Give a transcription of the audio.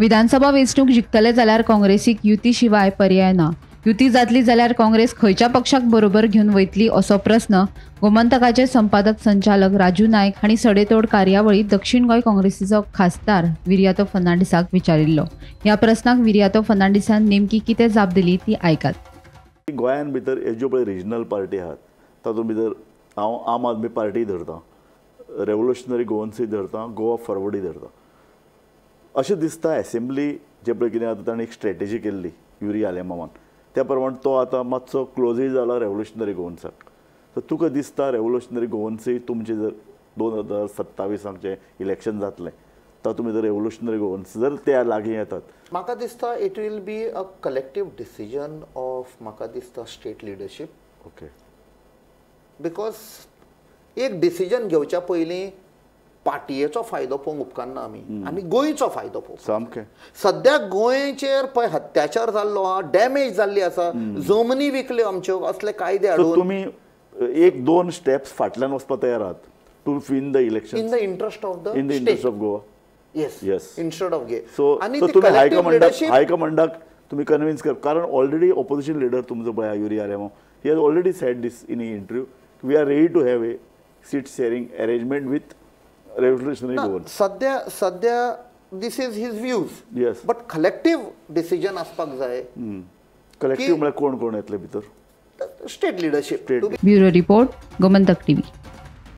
विधानसभा वेंचणूक जिखतले जाल्यार काँग्रेसीक युती शिवाय पर्याय ना. युती जातली जाल्यार काँग्रेस खंयच्या पक्षाक बरोबर घेवन वयतली असो प्रस्न गोमंतकाचे संपादक संचालक राजू नायक हांणी सडेतोड कार्यावळीत दक्षिण गोंय काँग्रेसीचो खासदार विरियातो फर्नांडीसाक विचारिल्लो. ह्या प्रस्नाक विरियातो फर्नांडीसान नेमकी कितें जाप दिली ती आयकात. गोंयान भितर ज्यो पळय रिजनल पार्टी आहात तातूंत भितर हांव आम आदमी पार्टी धरता, रेवोल्युशनरी गोवन्सूय धरता, गोवा फॉरवर्डूय धरता. अशें दिसता एसेंब्ली जे पळय कितें आतां ताणें एक स्ट्रेटेजी केल्ली युरी आलेमावान, त्या प्रमाणे तो आतां मातसो क्लोजूय जाला रेवोल्युशनरी गोवन्साक. सो तुका दिसता रेवोल्युशनरी गोवन्सूय तुमचें जर 2027 जें इलेक्शन जातलें तातूंत भितर रेवोल्युशनरी गोवन्स जर ते लागीं येतात, म्हाका दिसता it will be a collective decision of म्हाका दिसता स्टेट लिडरशीप. ओके, because एक डिसिजन घेवच्या पयलीं पार्टयेचो फायदो पळोवंक उपकारना, आमी आमी गोंयचो फायदो पळोवंक. सामकें सद्या गोंयचेर पळय अत्याचार जाल्लो आहा, डॅमेज जाल्ली आसा, जमनी विकल्यो आमच्यो, असले कायदे हाडून तुमी एक दोन स्टेप्स फाटल्यान वचपाक तयार आहात to win the election in the interest of the in the interest of Goa. Yes yes, instead of gay. So तुमी हायकमांडाक तुमी कन्विन्स कर, कारण ऑलरेडी ऑपोजिशन लिडर तुमचो पळय Yuri Alemao, he has already said this in a interview, we are ready to have a seat sharing arrangement with revolutionary Goans. सद्या सद्या this is his views. Yes, but collective decision आसपाक जाय. Collective म्हळ्यार कोण कोण येतले भितर? State leadership. Bureau report, Gomantak TV.